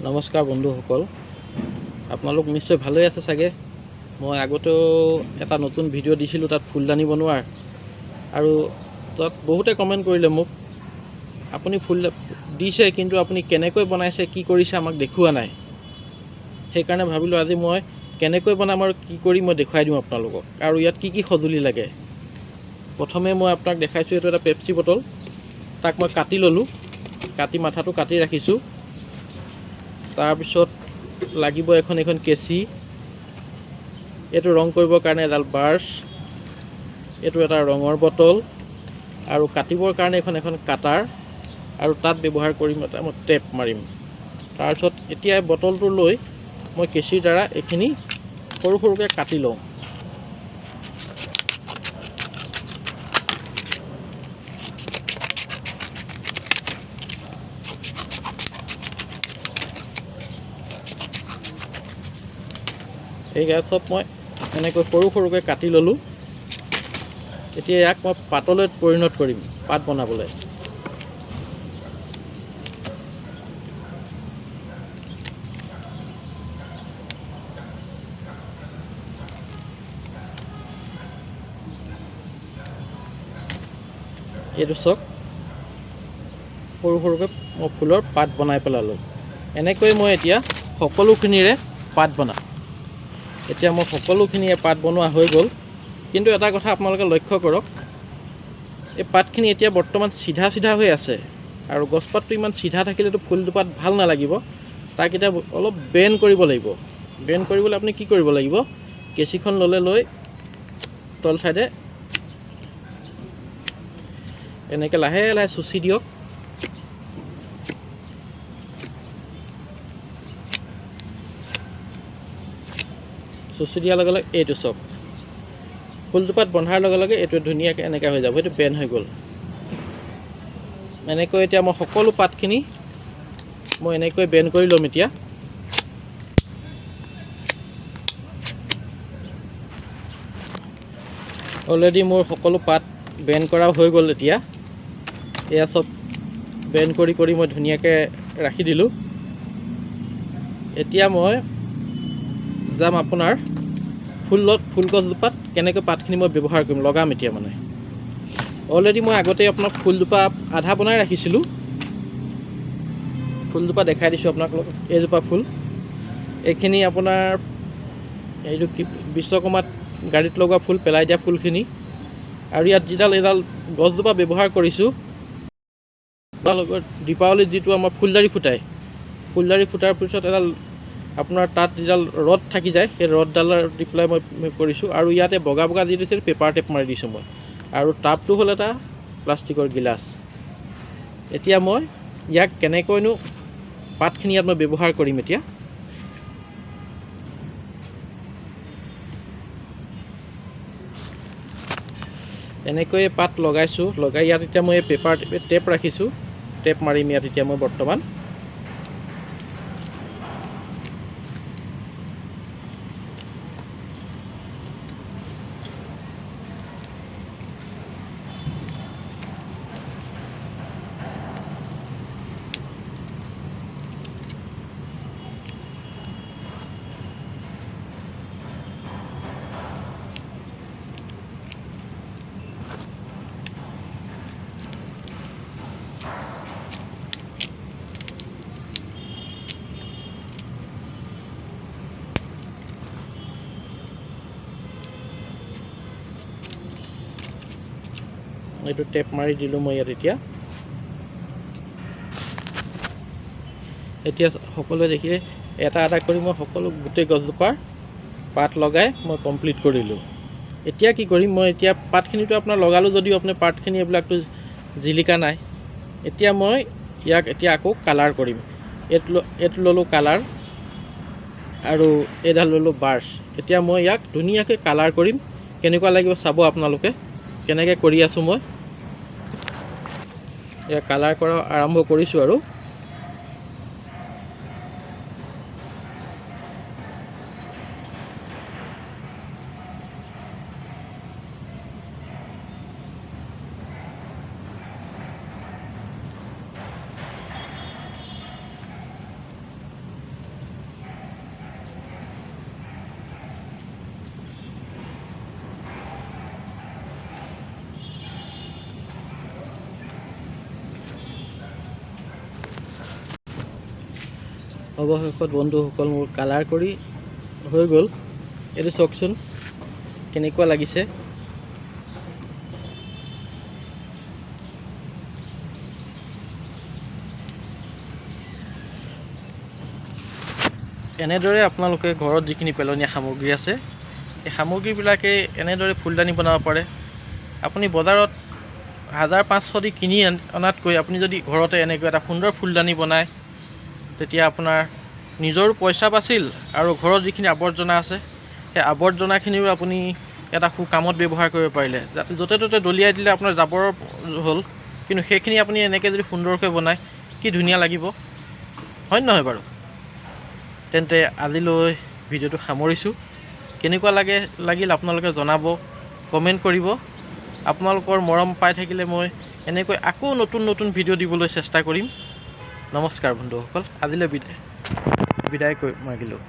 নমস্কাৰ বন্ধুসকল, আপোনালোক নিশ্চয় ভালেই আছে চাগে। মই আগতেও এটা নতুন ভিডিঅ' দিছিলোঁ তাত ফুলদানি বনোৱাৰ, আৰু তাত বহুতে কমেণ্ট কৰিলে মোক, আপুনি ফুল দিছে কিন্তু আপুনি কেনেকৈ বনাইছে কি কৰিছে আমাক দেখুওৱা নাই। সেইকাৰণে ভাবিলোঁ আজি মই কেনেকৈ বনাম আৰু কি কৰি মই দেখুৱাই দিওঁ আপোনালোকক, আৰু ইয়াত কি কি সঁজুলি লাগে। প্ৰথমে মই আপোনাক দেখাইছোঁ, এইটো এটা পেপচি বটল, তাক মই কাটি ল'লোঁ, কাটি মাথাটো কাটি ৰাখিছোঁ। তাৰপিছত লাগিব এখন কেঁচি, এইটো ৰং কৰিবৰ কাৰণে এডাল ব্ৰাছ, এইটো এটা ৰঙৰ বটল, আৰু কাটিবৰ কাৰণে এখন কাটাৰ, আৰু তাত ব্যৱহাৰ কৰিম এটা মই টেপ মাৰিম। তাৰপিছত এতিয়া বটলটো লৈ মই কেঁচিৰ দ্বাৰা এইখিনি সৰু সৰুকৈ কাটি লওঁ। এই চব মই এনেকৈ সৰু সৰুকৈ কাটি ল'লোঁ। এতিয়া ইয়াক মই পাতলৈ পৰিণত কৰিম, পাত বনাবলৈ। এইটো চাওক, সৰু সৰুকৈ মই ফুলৰ পাত বনাই পেলালোঁ। এনেকৈ মই এতিয়া সকলোখিনিৰে পাত বনাম। এতিয়া মই সকলোখিনিয়ে পাত বনোৱা হৈ গ'ল। কিন্তু এটা কথা আপোনালোকে লক্ষ্য কৰক, এই পাতখিনি এতিয়া বৰ্তমান চিধা চিধা হৈ আছে, আৰু গছপাতটো ইমান চিধা থাকিলেতো ফুল দুপাত ভাল নালাগিব। তাক এতিয়া অলপ বেণ্ড কৰিব লাগিব। বেণ্ড কৰিবলৈ আপুনি কি কৰিব লাগিব, কেঁচিখন ল'লে লৈ তল চাইডে এনেকৈ লাহে লাহে চুচি দিয়ক। চুচি দিয়াৰ লগে লগে এইটো চাওক, ফুলজোপাত বন্ধাৰ লগে লগে এইটো ধুনীয়াকৈ এনেকৈ হৈ যাব, সেইটো বেণ্ড হৈ গ'ল। এনেকৈ এতিয়া মই সকলো পাতখিনি মই এনেকৈ বেণ্ড কৰি ল'ম। এতিয়া অলৰেডি মোৰ সকলো পাত বেণ্ড কৰা হৈ গ'ল। এতিয়া এয়া চব বেণ্ড কৰি কৰি মই ধুনীয়াকৈ ৰাখি দিলোঁ। এতিয়া মই যাম আপোনাৰ ফুলত, ফুল গছজোপাত কেনেকৈ পাতখিনি মই ব্যৱহাৰ কৰিম, লগাম। এতিয়া অলৰেডি মই আগতেই আপোনাক ফুলজোপা আধা বনাই ৰাখিছিলোঁ। ফুলজোপা দেখাই দিছোঁ আপোনাক, এইজোপা ফুল, এইখিনি আপোনাৰ এইটো কি বিশ্বকৰ্মাত গাড়ীত লগোৱা ফুল, পেলাই দিয়া ফুলখিনি। আৰু ইয়াত যিডাল এইডাল গছজোপা ব্যৱহাৰ কৰিছোঁ, লগত দীপাৱলীত যিটো আমাৰ ফুলজাৰি ফুটাই, ফুলজাৰি ফুটাৰ পিছত এডাল আপোনাৰ তাত যিডাল ৰদ থাকি যায়, সেই ৰদডালৰ দি পেলাই মই কৰিছোঁ। আৰু ইয়াতে বগা বগা যি দিছে পেপাৰ টেপ মাৰি দিছোঁ মই, আৰু টাবটো হ'ল এটা প্লাষ্টিকৰ গিলাচ। এতিয়া মই ইয়াক কেনেকৈনো পাতখিনি ইয়াত মই ব্যৱহাৰ কৰিম। এতিয়া এনেকৈয়ে পাত লগাইছোঁ, লগাই ইয়াত এতিয়া মই এই পেপাৰ টেপ ৰাখিছোঁ, টেপ মাৰিম ইয়াত এতিয়া মই বৰ্তমান। এইটো টেপ মাৰি দিলোঁ মই ইয়াত। এতিয়া এতিয়া সকলোৱে দেখিলে এটা এটা কৰি মই সকলো গোটেই গছজোপাৰ পাত লগাই মই কমপ্লিট কৰিলোঁ। এতিয়া কি কৰিম মই, এতিয়া পাতখিনিতো আপোনাৰ লগালোঁ যদিও আপোনাৰ পাতখিনি এইবিলাকতো জিলিকা নাই। এতিয়া মই ইয়াক এতিয়া আকৌ কালাৰ কৰিম। এইটো ল'লোঁ কালাৰ, আৰু এইডাল ল'লোঁ ব্ৰাছ। এতিয়া মই ইয়াক ধুনীয়াকৈ কালাৰ কৰিম, কেনেকুৱা লাগিব চাব আপোনালোকে কেনেকৈ কৰি আছোঁ মই। এয়া কালাৰ কৰা আৰম্ভ কৰিছোঁ। আৰু অৱশেষত বন্ধুসকল মোৰ কালাৰ কৰি হৈ গ'ল। এইটো চাওকচোন কেনেকুৱা লাগিছে। এনেদৰে আপোনালোকে ঘৰত যিখিনি পেলনীয়া সামগ্ৰী আছে এই সামগ্ৰীবিলাকে এনেদৰে ফুলদানি বনাব পাৰে। আপুনি বজাৰত 1500 দি কিনি অনাতকৈ আপুনি যদি ঘৰতে এনেকৈ এটা সুন্দৰ ফুলদানি বনায় তেতিয়া আপোনাৰ নিজৰো পইচা বাচিল আৰু ঘৰত যিখিনি আৱৰ্জনা আছে সেই আৱৰ্জনাখিনিও আপুনি এটা সুকামত ব্যৱহাৰ কৰিব পাৰিলে। য'তে ত'তে দলিয়াই দিলে আপোনাৰ জাবৰ হ'ল, কিন্তু সেইখিনি আপুনি এনেকৈ যদি সুন্দৰকৈ বনায় কি ধুনীয়া লাগিব, হয় নহয় বাৰু? তেন্তে আজিলৈ ভিডিঅ'টো সামৰিছোঁ। কেনেকুৱা লাগিল আপোনালোকে জনাব, কমেণ্ট কৰিব। আপোনালোকৰ মৰম পাই থাকিলে মই এনেকৈ আকৌ নতুন নতুন ভিডিঅ' দিবলৈ চেষ্টা কৰিম। নমস্কাৰ বন্ধুসকল, আজিলৈ বিদায় মাগিলোঁ।